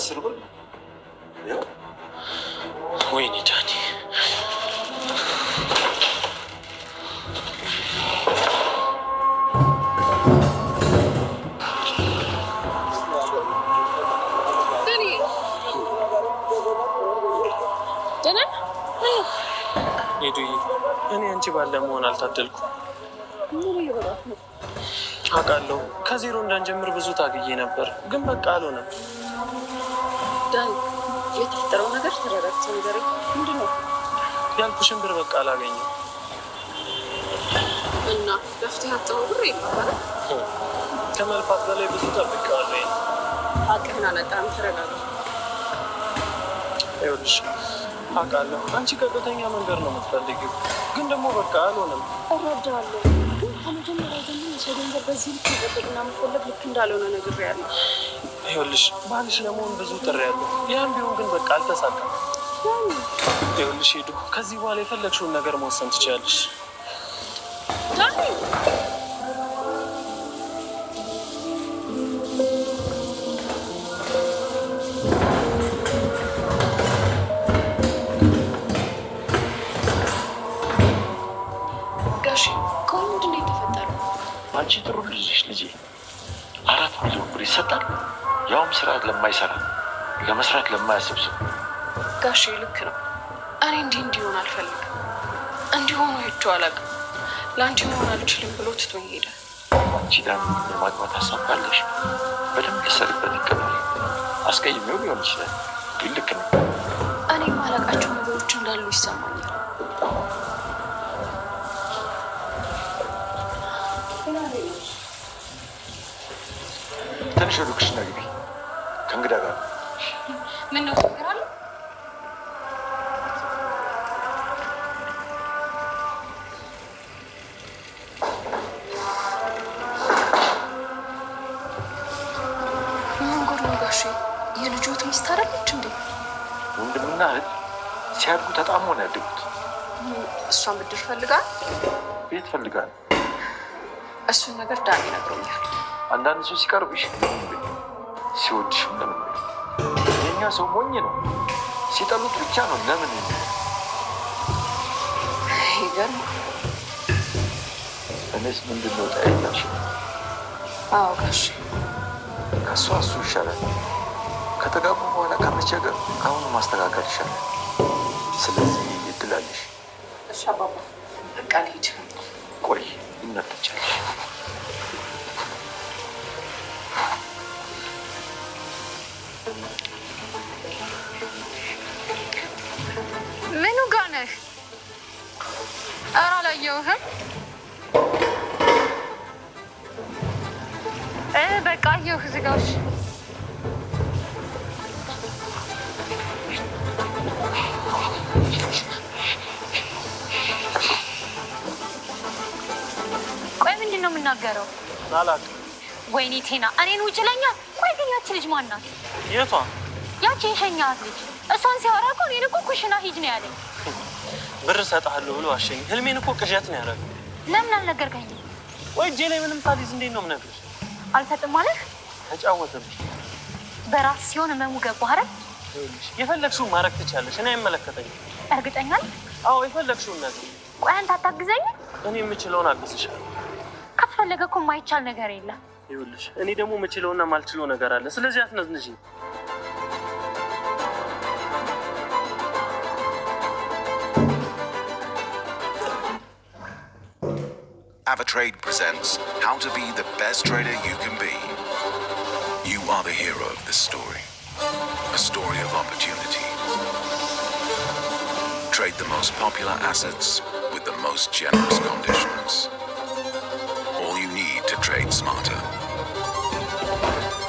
10 ብር ነው። ይኸው። ወይኔ ዳኒ። ዳኒ፣ ደህና ነህ? ሄዱዬ፣ እኔ አንቺ ባል ለመሆን አልታደልኩም። ምን እየሆነ ነው? አውቃለሁ፣ ከዜሮ እንዳንጀምር ብዙ ታግዬ ነበር፣ ግን በቃ አልሆነም። ዳኒ፣ የተፈጠረው ነገር ተረጋግተህ ንገረኝ። ምንድን ነው? ያልኩሽን ብር በቃ አላገኘም። እና ለፍተህ ያጣኸው ብር የለም አይደል? ከመልፋት በላይ ብዙ ጠብቄዋለሁ። ይሄን አቅህን አላጣህም። ተረጋጋ። ይኸውልሽ፣ አውቃለሁ አንቺ ቀጥተኛ መንገድ ነው የምትፈልጊው፣ ግን ደግሞ በቃ አልሆነም። እረዳለሁ፣ ግን ከመጀመሪያ ጀምሮ የሰው ገንዘብ በዚህ ልክ መጠበቅና መፈለግ ልክ እንዳልሆነ ነግሬሃለሁ። ይኸውልሽ፣ ባልሽ ለመሆን ብዙ ጥሬያለሁ። ያም ቢሆን ግን በቃ አልተሳካም። ዳኒ። ይኸውልሽ ሄዱ፣ ከዚህ በኋላ የፈለግሽውን ነገር መወሰን ትችያለሽ። ዳኒ። ጋሽ፣ ቆይ ምንድን ነው የተፈጠረው? አንቺ ጥሩ ልጅ ነሽ ልጄ። 4 ሚሊዮን ብር ይሰጣል? ያውም ስራ ለማይሰራ፣ ለመስራት ለማያስብ ሰው። ጋሼ ልክ ነው። እኔ እንዲህ እንዲሆን አልፈልግም። እንዲሆኑ ሄጄው አላውቅም። ለአንቺ መሆን አልችልም ብሎ ትቶኝ ሄደ። አንቺ ዳን የማግባት ሀሳብ ካለሽ በደንብ ልትሰሪበት ይገባል። አስቀይሜው ሊሆን ይችላል፣ ግን ልክ ነው። እኔ የማላውቃቸው ነገሮች እንዳሉ ይሰማኛል። ትንሽ ወደ ኩሽና ግቢ፣ ከእንግዳ ጋር ነው። ምን ነው፣ ችግር አለ? ምን ጉድ ነው ጋሼ? የልጆት ሚስት አይደለች እንዴ? ወንድምና እህት ሲያድጉ ተጣሞ ነው ያደጉት። እሷን ብድር ፈልጋል። ቤት ፈልጋ ነው። እሱን ነገር ዳኒ ነግሮኛል። አንዳንድ ሰው ሲቀርብሽ ለምን በይ፣ ሲወድሽም ለምን በይ። የእኛ ሰው ሞኝ ነው። ሲጠሉት ብቻ ነው ለምን የሚለው። ይገርማል። እኔስ ምንድን ነው ጠያቂያልሽ? አዎ ጋሼ። ከእሷ እሱ ይሻላል። ከተጋቡ በኋላ ከመቸገር ከአሁኑ ማስተካከል ይሻላል። ስለዚህ እድል አለሽ። እሺ አባባ፣ በቃ ልሂድ። ቆይ፣ ይነፈጫለሽ። ምኑ ጋ ነህ? ኧረ አላየሁህም። በቃ አየሁህ ዝጋዎች። ቆይ ምንድን ነው የምናገረው? አላውቅም። ወይኔ ቴና፣ እኔን ውጭ ለኛ። ቆይ ግን ያቺ ልጅ ማን ናት? የቷ? ያቺ የሸኛት ልጅ። እሷን ሲያወራ እኮ እኔን እኮ ኩሽና ሂጅ ነው ያለኝ። ብር እሰጥሃለሁ ብሎ አሸኝ። ህልሜን እኮ ቅዠት ነው ያደረገው። ለምን አልነገርከኝም? ወይ እጄ ላይ ምንም ሳልይዝ እንዴት ነው የምነግርሽ? አልሰጥም አለህ? ተጫወተብኝ። በራስ ሲሆን ህመሙ ገባህ አይደል? ይኸውልሽ፣ የፈለግሽውን ማድረግ ትችያለሽ። እኔ አይመለከተኝም። እርግጠኛ ነህ? አዎ፣ የፈለግሽውን ነገር። ቆይ አንተ አታግዘኝም? እኔ የምችለውን አግዝሻለሁ። ካስፈለገ እኮ የማይቻል ነገር የለም። ይኸውልሽ፣ እኔ ደግሞ የምችለውና የማልችለው ነገር አለ። ስለዚህ አትነዝንዥኝ። Avatrade presents How to Be the Best Trader You Can Be. You are the hero of this story, a story of opportunity. Trade the most popular assets with the most generous conditions. All you need to trade smarter.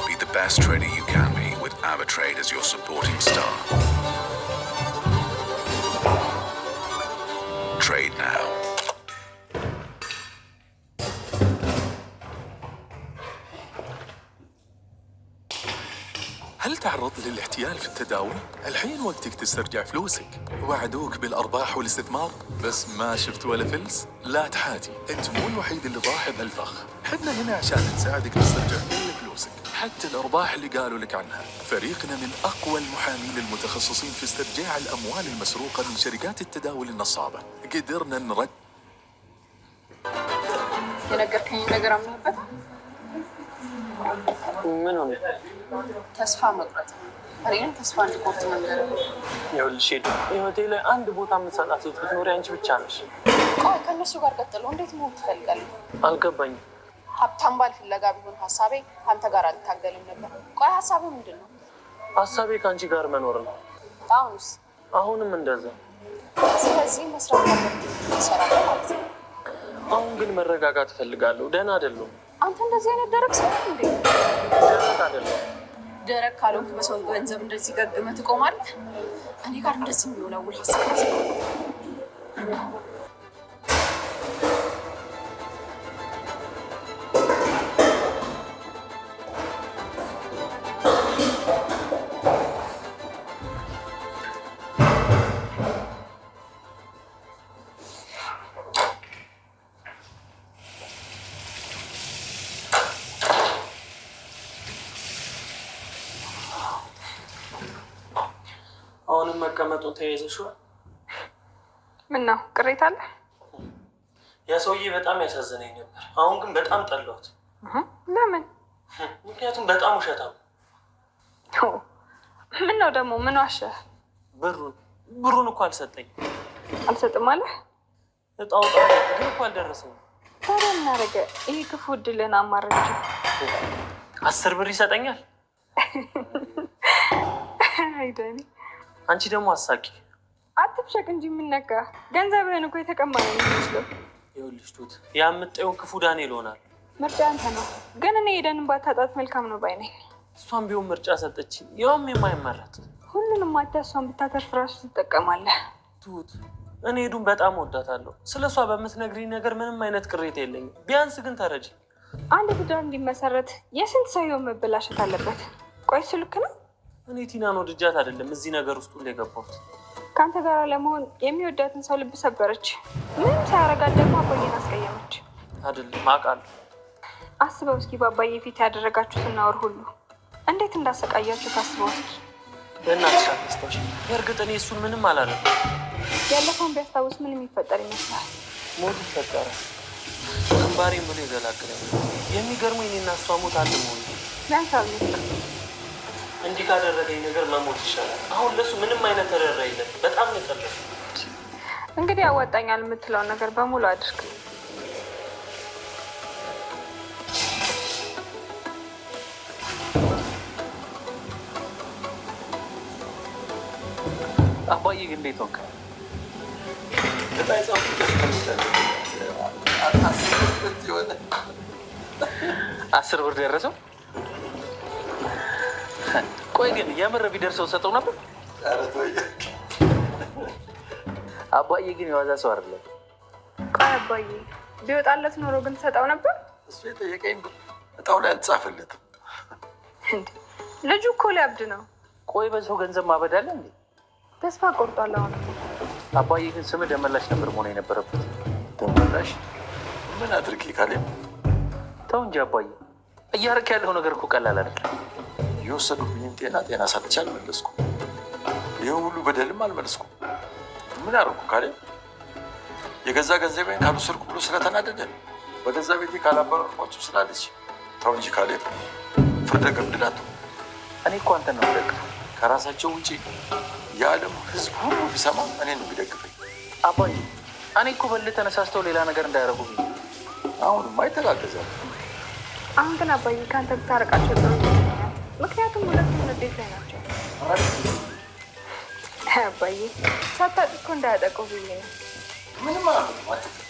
Be the best trader you can be with Avatrade as your supporting star. Trade now. هل تعرضت للاحتيال في التداول؟ الحين وقتك تسترجع فلوسك. وعدوك بالأرباح والاستثمار بس ما شفت ولا فلس؟ لا تحاتي، انت مو الوحيد اللي طاح بهالفخ. حنا هنا عشان نساعدك تسترجع كل فلوسك. حتى الأرباح اللي قالوا لك عنها. فريقنا من أقوى المحامين المتخصصين في استرجاع الأموال المسروقة من شركات التداول النصابة. قدرنا نرد የነገርከኝ ነገር አምነህበታል? ምን ሆነ? ተስፋ መቁረጥ ነው። እኔንም ተስፋ እንድቆርጥ መንገር። ይኸውልሽ ሄዱ፣ ህይወቴ ላይ አንድ ቦታ የምትሰጣት ሴት ብትኖሪ አንቺ ብቻ ነሽ። ቆይ ከእነሱ ጋር ቀጥሎ እንዴት መሆን ትፈልጋለህ? አልገባኝም። ሀብታም ባል ፍለጋ ቢሆን ሀሳቤ ከአንተ ጋር አልታገልም ነበር። ቆይ ሀሳብህ ምንድን ነው? ሀሳቤ ከአንቺ ጋር መኖር ነው። አሁንስ? አሁንም እንደዛ። ስለዚህ መስራት ያለብህ ትሰራለህ ማለት ነው። አሁን ግን መረጋጋት እፈልጋለሁ። ደህና አይደለሁም። አንተ እንደዚህ አይነት ደረቅ ሰው ነህ እንዴ? ደረቅ አይደለሁም። ደረቅ ካልሆንክ በሰው ገንዘብ እንደዚህ ገግመህ ትቆማለህ? እኔ ጋር እንደዚህ የሚወላውል ሀሳብ ያዝ። አሁንም መቀመጡን ተያይዘሽዋል። ምን ነው ቅሬታ አለ? ያ ሰውዬ በጣም ያሳዝነኝ ነበር። አሁን ግን በጣም ጠላሁት። ለምን? ምክንያቱም በጣም ውሸታም። ምን ነው ደግሞ ምን ዋሸ? ብሩን እኮ አልሰጠኝም። አልሰጥም አለ? እጣው ግን እኮ አልደረሰኝም። ታዲያ ምን አደረገ? ይህ ክፉ እድልን አማረች። 10 ብር ይሰጠኛል። አይደኒ አንቺ ደግሞ አሳቂ። አትብሸቅ እንጂ የምነካ ገንዘብህን እኮ የተቀማ ነው የሚመስለው። ይኸውልሽ ቱት፣ ያምጠውን ክፉ ዳንኤል ሆናል። ምርጫ አንተ ነው፣ ግን እኔ ኤደንን ባታጣት መልካም ነው ባይ ነኝ። እሷም ቢሆን ምርጫ ሰጠችኝ፣ ያውም የማይመረጥ። ሁሉንም አታ እሷን ብታተርፍ ራሱ ትጠቀማለህ። ቱት፣ እኔ ኤዱን በጣም ወዳታለሁ። ስለ እሷ በምትነግሪኝ ነገር ምንም አይነት ቅሬታ የለኝም። ቢያንስ ግን ተረጂ። አንድ ትዳር እንዲመሰረት የስንት ሰው ህይወት መበላሸት አለበት? ቆይ እሱ ልክ ነው? እኔ ቲናን ወድጃት አይደለም እዚህ ነገር ውስጥ ሁሉ የገባሁት። ከአንተ ጋር ለመሆን የሚወዳትን ሰው ልብ ሰበረች። ምንም ሳያረጋት ደግሞ አባዬን አስቀየመች። አይደለም አውቃለሁ። አስበው እስኪ በአባዬ ፊት ያደረጋችሁትን ነውር ሁሉ እንዴት እንዳሰቃያችሁ ታስበው እስኪ። በእናትሽ አታስታውሺ። በእርግጥ እኔ እሱን ምንም አላደረኩም። ያለፈውን ቢያስታውስ ምን የሚፈጠር ይመስላል? ሞት ይፈጠራል። ግንባሬን ብሎ ይገላግላል። የሚገርመው እኔና እሷ ሞት አንድ መሆኑ። ቢያንስ አልሞትክም። እንዲህ ካደረገኝ ነገር መሞት ይሻላል። አሁን ለሱ ምንም አይነት ተረራ የለም። በጣም ነው የጠላሁት። እንግዲህ ያዋጣኛል የምትለውን ነገር በሙሉ አድርግ። አባዬ ግን እንዴት ሆንክ? 10 ብር ደረሰው። ቆይ ግን የምር ቢደርሰው ሰጠው ነበር? አባዬ ግን የዋዛ ሰው አይደለም። ቆይ አባዬ ቢወጣለት ኖሮ ግን ሰጠው ነበር? እሱ የጠየቀኝ ብር እጣው ላይ አልጻፈለትም። ልጁ እኮ ሊያብድ ነው። ቆይ በሰው ገንዘብ ማበድ አለ እንዴ? ተስፋ ቆርጧል አሁን። አባዬ ግን ስምህ ደመላሽ ነበር መሆን የነበረበት። ደመላሽ ምን አድርጌ ካሌብ? ተው እንጂ አባዬ፣ እያደረክ ያለው ነገር እኮ ቀላል አይደለም። የወሰዱብኝን ጤና ሰጥቼ አልመለስኩም። ይህ ሁሉ በደልም አልመለስኩም። ምን አደረኩ ካሌብ? የገዛ ገንዘቤን ካልወሰድኩ ብሎ ስለተናደደ በገዛ ቤቴ ካላባረርኳቸው ስላለች። ተው እንጂ ካሌብ፣ ፍርደ ገምድል አትሁን። እኔ እኮ አንተን ነው የምደግፈው። ከራሳቸው ውጪ የዓለም ሕዝብ ሁሉ ቢሰማ እኔን ነው የሚደግፈኝ። አባዬ እኔ እኮ በልህ ተነሳስተው ሌላ ነገር እንዳያደርጉ ብዬ። አሁንማ ይተጋገዛል። አሁን ግን አባዬ ከአንተ ብታረቃቸው ጥሩ ይመስለኛል። ምክንያቱም ሁለቱም ንዴት ላይ ናቸው። አባዬ ሳታውቅ እኮ እንዳያጠቁ ብዬ ነው። ምንም አላመጡም። አትፍሪ።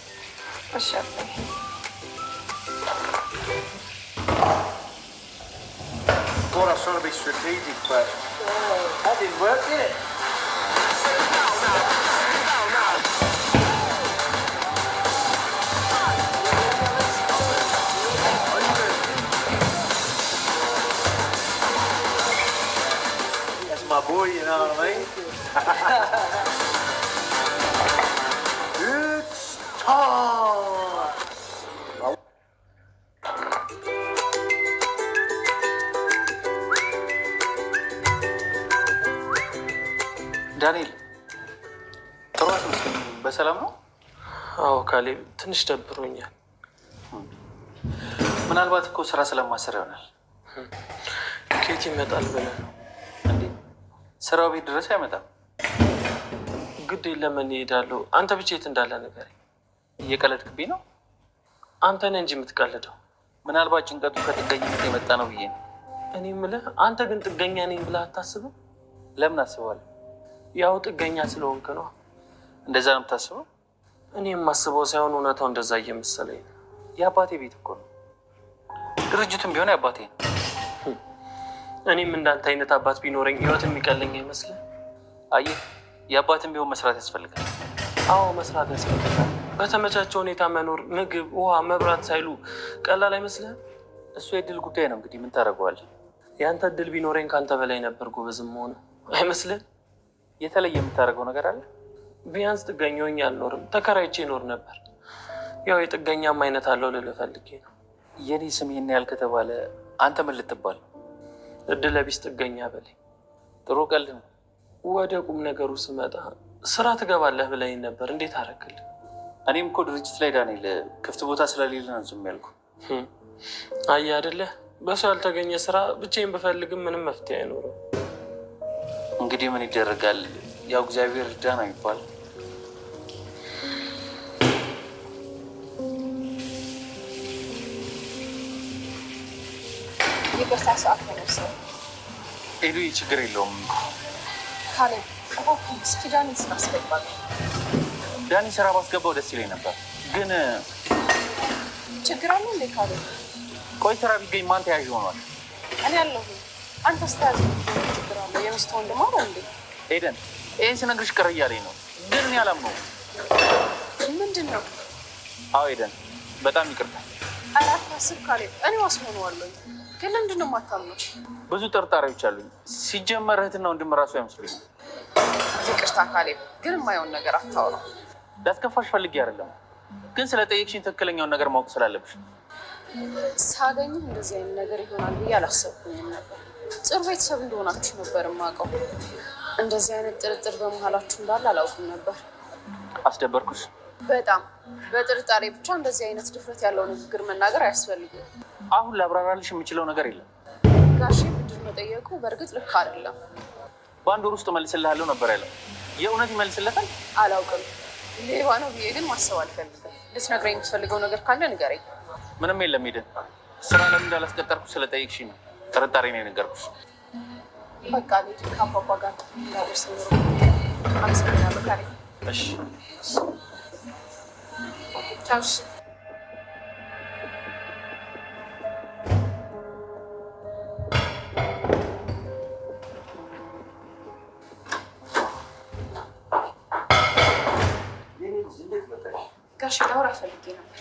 እሺ አባዬ። Thought I was trying to be strategic, but that didn't work, did it? That's my boy, you know what I mean? It's time! ጥሩ አትመስልም። በሰላም ነው? አዎ ካሌብ፣ ትንሽ ደብሮኛል። ምናልባት እኮ ስራ ስለማሰር ይሆናል። ከየት ይመጣል ብለህ ነው እንዴ? ስራው ቤት ድረስ አይመጣም። ግድ የለም እኔ እሄዳለሁ። አንተ ብቻ የት እንዳለ ንገረኝ። እየቀለድክብኝ ነው? አንተ ነህ እንጂ የምትቀልደው። ምናልባት ጭንቀቱ ከጥገኝነት የመጣ ነው ብዬ ነው። እኔ የምልህ አንተ ግን ጥገኛ ነኝ ብለህ አታስብም? ለምን አስበዋለሁ? ያው ጥገኛ ስለሆንክ ነው። እንደዛ ነው የምታስበው? እኔ የማስበው ሳይሆን እውነታው እንደዛ እየመሰለኝ ነው። የአባቴ ቤት እኮ ነው። ድርጅቱም ቢሆን የአባቴ ነው። እኔም እንዳንተ አይነት አባት ቢኖረኝ ህይወት የሚቀለኝ አይመስልህ? አየህ፣ የአባትም ቢሆን መስራት ያስፈልጋል። አዎ መስራት ያስፈልጋል። በተመቻቸ ሁኔታ መኖር፣ ምግብ፣ ውሃ፣ መብራት ሳይሉ ቀላል አይመስልህም? እሱ የእድል ጉዳይ ነው። እንግዲህ ምን ታደርገዋለህ? የአንተ እድል ቢኖረኝ ከአንተ በላይ ነበር ጎበዝም ሆነ አይመስልህም? የተለየ የምታደርገው ነገር አለ? ቢያንስ ጥገኛ ሆኜ አልኖርም፣ ተከራይቼ እኖር ነበር። ያው የጥገኛም አይነት አለው ልልህ ፈልጌ ነው። የኔ ስም ይሄን ያህል ከተባለ አንተ ምን ልትባል? እድለ ቢስ ጥገኛ በለኝ። ጥሩ ቀልድ ነው። ወደ ቁም ነገሩ ስመጣ ስራ ትገባለህ ብለኸኝ ነበር፣ እንዴት አደረግልህ? እኔም እኮ ድርጅት ላይ ዳንኤል ክፍት ቦታ ስለሌለ ነው ዝም ያልኩ። አየህ አይደለ፣ በሰው ያልተገኘ ስራ ብቻዬን ብፈልግም ምንም መፍትሄ አይኖርም። እንግዲህ ምን ይደረጋል፣ ያው እግዚአብሔር እርዳ ነው የሚባለው። ይቅርታ ሰዓት ተነስቷል። ኤዱ ችግር የለውም። ካሌብ እባክህ እስኪ ዳኒን ስራ አስገባለሁ። ዳኒ ስራ ባስገባው ደስ ይለኝ ነበር፣ ግን ችግር አለ እንዴ ካሌብ? ቆይ ስራ ቢገኝ ማን ተያዥ ሆኗል? እኔ አለሁ። አንተ ስተያዝ ችግር አለ? የሚስት ወንድም አለ እንዴ? ኤደን ይህን ስነግርሽ ቅር እያለኝ ነው፣ ግን እኔ አላምነውም። ምንድን ነው? አዎ ኤደን በጣም ይቅርታ። ኧረ አታስብ ካሌብ፣ እኔ ዋስ ሆነዋለሁ። ግን ለምንድን ነው የማታምነው? ብዙ ጥርጣሬዎች አሉኝ። ሲጀመር እህትና ወንድም እራሱ አይመስሉኝም። ይቅርታ ካሌብ፣ ግን የማየውን ነገር አታውራ። ላስከፋሽ ፈልጌ አይደለም፣ ግን ስለጠየቅሽኝ ትክክለኛውን ነገር ማወቅ ስላለብሽ። ሳገኝህ እንደዚህ አይነት ነገር ይሆናል ብዬ አላሰብኩኝም ነበር። ጥሩ ቤተሰብ እንደሆናችሁ ነበር የማውቀው። እንደዚህ አይነት ጥርጥር በመሀላችሁ እንዳለ አላውቅም ነበር። አስደበርኩሽ? በጣም በጥርጣሬ ብቻ እንደዚህ አይነት ድፍረት ያለው ንግግር መናገር አያስፈልግም። አሁን ላብራራልሽ የምችለው ነገር የለም። ጋሼ ብድር መጠየቁ በእርግጥ ልክ አይደለም። በአንድ ወር ውስጥ እመልስልሃለሁ ነበር ያለው። የእውነት ይመልስለታል? አላውቅም። ሌባ ነው ብዬ ግን ማሰብ አልፈልግም። ልትነግረኝ የምትፈልገው ነገር ካለ ንገረኝ። ምንም የለም ኤደን። ስራ ለምን እንዳላስቀጠርኩ ስለጠየቅሽኝ ነው። ጥርጣሬ ነው የነገርኩሽ። በቃ ልጅ ከአባባ ጋር እንዳደርስ አመሰግናለሁ ካሌብ። እሺ ቻው። ጋሼ ላውራ ፈልጌ ነበር።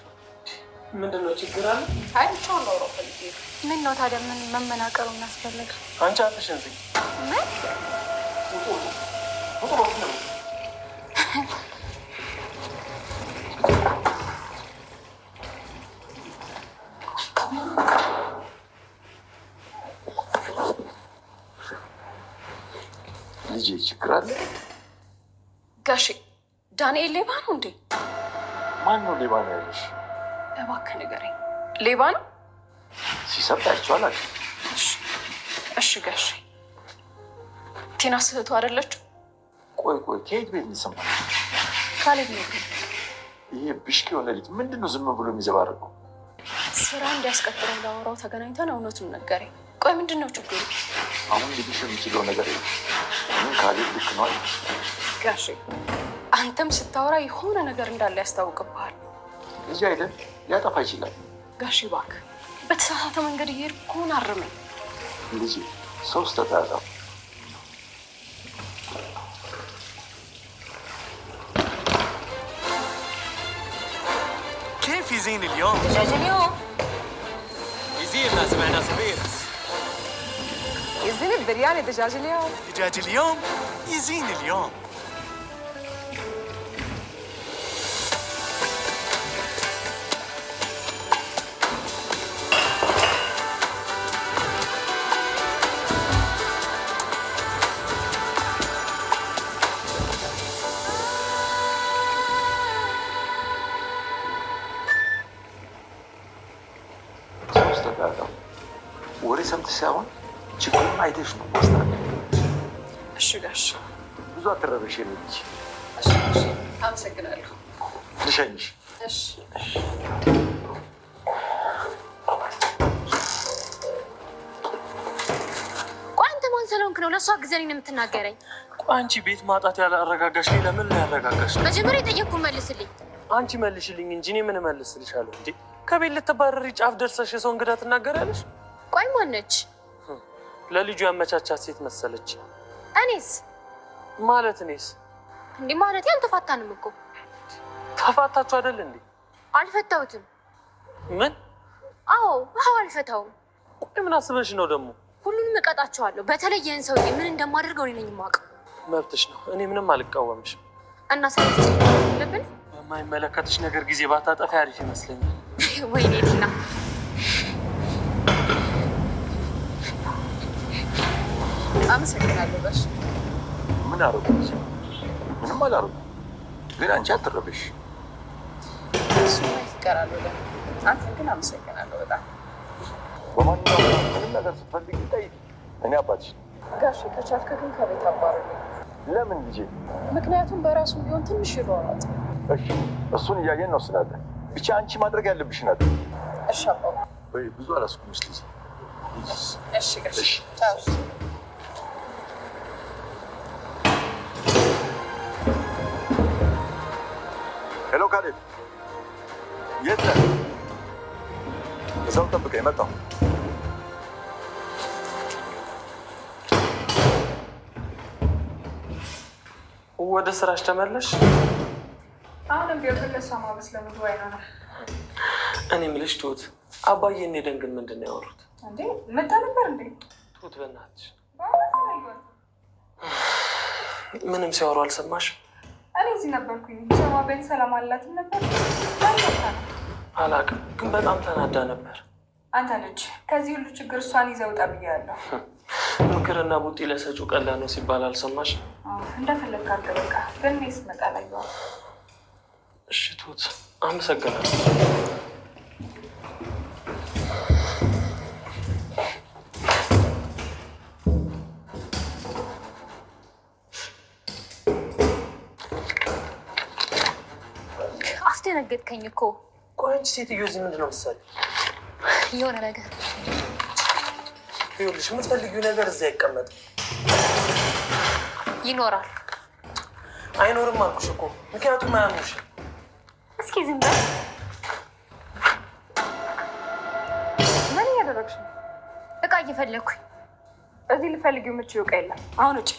ምንድን ነው ችግር አለ? አይ ብቻውን ላውራው ፈልጌ ነው። ምን ነው ታዲያ ምን መመናቀሩ ምን አስፈለገ? አንቺ አፍሽን ዝጊ። ምን ልጄ ችግር አለ? ጋሼ ዳንኤል ሌባ ነው እንዴ? ማን ነው ሌባ ነው ያለሽ? እባክህ ንገረኝ፣ ሌባ ነው? ሲሰርቅ አይቼው አላውቅም። እሺ ጋሼ፣ ቲና ስህቱ አይደለችም? ቆይ ቆይ፣ ከየት ቤት እንሰማለን? ካሌብ ነው። ይሄ ብሽቅ የሆነ ልጅ ምንድን ነው ዝም ብሎ የሚዘባርቀው? ስራ እንዲያስቀጥረው ላወራው ተገናኝተን እውነቱን ነገረኝ። ቆይ ምንድን ነው ችግሩ? አሁን ልልሽ የምችለው ነገር የለም። ግን ካሌብ ልክ ነው አለ። ጋሼ አንተም ስታወራ የሆነ ነገር እንዳለ ያስታውቅብሃል። ልጅ አይደል ሊያጠፋ ይችላል። ጋሼ እባክህ በተሳሳተ መንገድ እየሄድኩ ከሆነ አርመኝ። ልጄ ሰው ስህተት አያጠፋም። كيف يزين اليوم؟ دجاج اليوم يزين ما سمعنا صغير. يزين البرياني دجاج اليوم. دجاج اليوم يزين اليوم. ወሬ ሰምተሽ ሳይሆን ችግሩን አይተሽ ነው ማስተካከል። እሺ ጋሽ፣ ብዙ አትረበሽ የኔ ልጅ። እሺ ጋሽ፣ አመሰግናለሁ። ልሸኝሽ። እሺ። ቆይ አንተ ማን ስለሆንክ ነው ለእሷ ጊዜ እኔን የምትናገረኝ? ቆይ አንቺ ቤት ማጣት ያላረጋጋሽ እኔ ለምን ነው ያረጋጋሽ? መጀመሪያ የጠየቅኩህን መልስልኝ። አንቺ መልሽልኝ እንጂ እኔ ምን እመልስልሻለሁ እንዴ? ከቤት ልትባረሪ ጫፍ ደርሰሽ የሰው እንግዳ ትናገሪያለሽ? ቆይ ማነች? ለልጁ ያመቻቻት ሴት መሰለች። እኔስ ማለት እኔስ እንዲህ ማለት አልተፋታንም እኮ። ተፋታችሁ አይደል እንዴ? አልፈታሁትም። ምን? አዎ አዎ፣ አልፈታውም። ቆይ ምን አስበሽ ነው ደግሞ? ሁሉንም እቀጣቸዋለሁ። በተለይ ይህን ሰውዬ ምን እንደማደርገው እኔ ነኝ የማውቀው። መብትሽ ነው። እኔ ምንም አልቃወምሽም። እና ሰለች ለብን በማይመለከትሽ ነገር ጊዜ ባታጠፊ አሪፍ ይመስለኛል። ወይኔ ቲና፣ አመሰግናለሁ ጋሽ። ምን አደረኩ? ምንም አላደረኩም። ግን አንቺ አትረበሽ። እሱማ ይቀራል ወደ አንተን ግን አመሰግናለሁ በጣም። በማንኛውም ምንም ነገር ስትፈልጊ ጠይቂ። እኔ አባትሽ ነኝ። ጋሽ ከቻልክ ግን ከቤት አባርልኝ። ለምን ልጄ? ምክንያቱም በራሱ ቢሆን ትንሽ ይሯሯጥ። እሺ፣ እሱን እያየን እንወስናለን። ብቻ አንቺ ማድረግ ያለብሽን አድርጊ። እሺ አባባ። በይ፣ ብዙ አላስኩምሽ ልጄ። እሺ ጋሽ፣ ቻው። Hello ካሌብ፣ የት ነህ? እዛው ጠብቀኝ፣ መጣሁ። ወደ ስራሽ ተመለሽ። አሁንም ቢሆን ግን ለእሷ ማበስለው ምግብ አይሆንም። እኔ የምልሽ ትሁት፣ አባዬ እኔ ደንግን ምንድን ነው ያወሩት? እንዴ መታ ነበር እንዴ? ትሁት በእናትሽ በእውነት አላየኋትም። ምንም ሲያወሩ አልሰማሽ? እኔ እዚህ ነበርኩኝ። ሰማ በኝ ሰላም አላትም ነበር። ለምን መታ ነው? አላውቅም፣ ግን በጣም ተናዳ ነበር። አንተ ልጅ ከዚህ ሁሉ ችግር እሷን ይዘህ ውጣ ብያለሁ። ምክርና ቡጢ ለሰጪው ቀላል ነው ሲባል አልሰማሽ? እንደፈለግክ አድርገህ በቃ። ግን እኔ ስመጣ አላየኋትም። እሺ ትሁት፣ አመሰግናለሁ። አስደነገጥከኝ እኮ። ቆይ አንቺ ሴትዮ እዚህ ምንድን ነው የምትሰሪው? የሆነ ነገር ይኸውልሽ፣ የምትፈልጊው ነገር እዚህ አይቀመጥም። ይኖራል። አይኖርም አልኩሽ እኮ፣ ምክንያቱም አያምኑሽም። እስኪ ዝም በል። ምን እያደረግሽ ነው? እቃ እየፈለግኩኝ። እዚህ ልፈልጊው የምችይው እቃ የለም። አሁን ውጪ።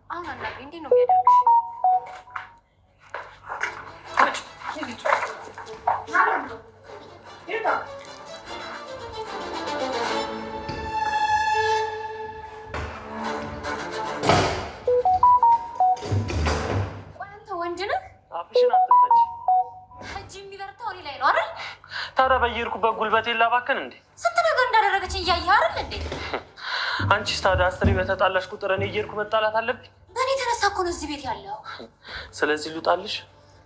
አሁን አናግሪኝ። እንዴት ነው የሚያደርግሽ? ቆይ አንተ ወንድ ነህ? አፍሽን አትክፈች። እጅ የሚበረታው እኔ ላይ ነው አይደል? ታዲያ በየሄድኩበት ጉልበቴን ላባክን እንዴ? ስንት ነገር እንዳደረገች እያየህ አይደል እንዴ? አንቺስ ታዲያ አስሬ በተጣላሽ ቁጥር እኔ እየሄድኩ መጣላት አለብኝ? በእኔ የተነሳ እኮ ነው እዚህ ቤት ያለው። ስለዚህ ልውጣልሽ?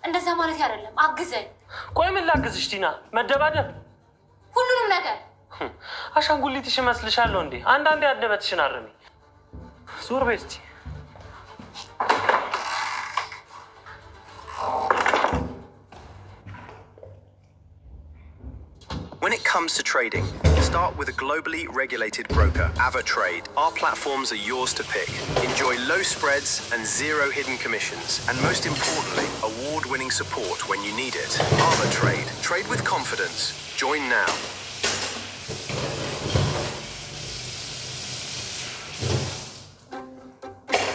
እንደዛ ማለት አይደለም፣ አግዘኝ። ቆይ ምን ላግዝሽ ቲና? መደባደብ? ሁሉንም ነገር። አሻንጉሊትሽ እመስልሻለሁ እንዴ? አንዳንዴ አንደበትሽን አርሚ። ዞር በይ እስቲ። When it comes to trading, start with a globally regulated broker, AvaTrade. Our platforms are yours to pick. Enjoy low spreads and zero hidden commissions. And most importantly, award-winning support when you need it. AvaTrade. Trade with confidence. Join now.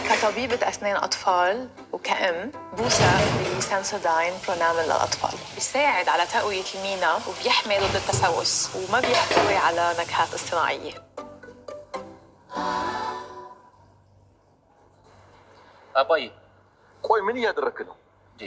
كطبيبة أسنان أطفال وكأم بوثق ب Sensodyne Pronamel للأطفال، بيساعد على تقوية المينا وبيحمي ضد التسوس وما بيحتوي على نكهات اصطناعية. አባዬ ቆይ ምን እያደረግክ ነው? እንዴ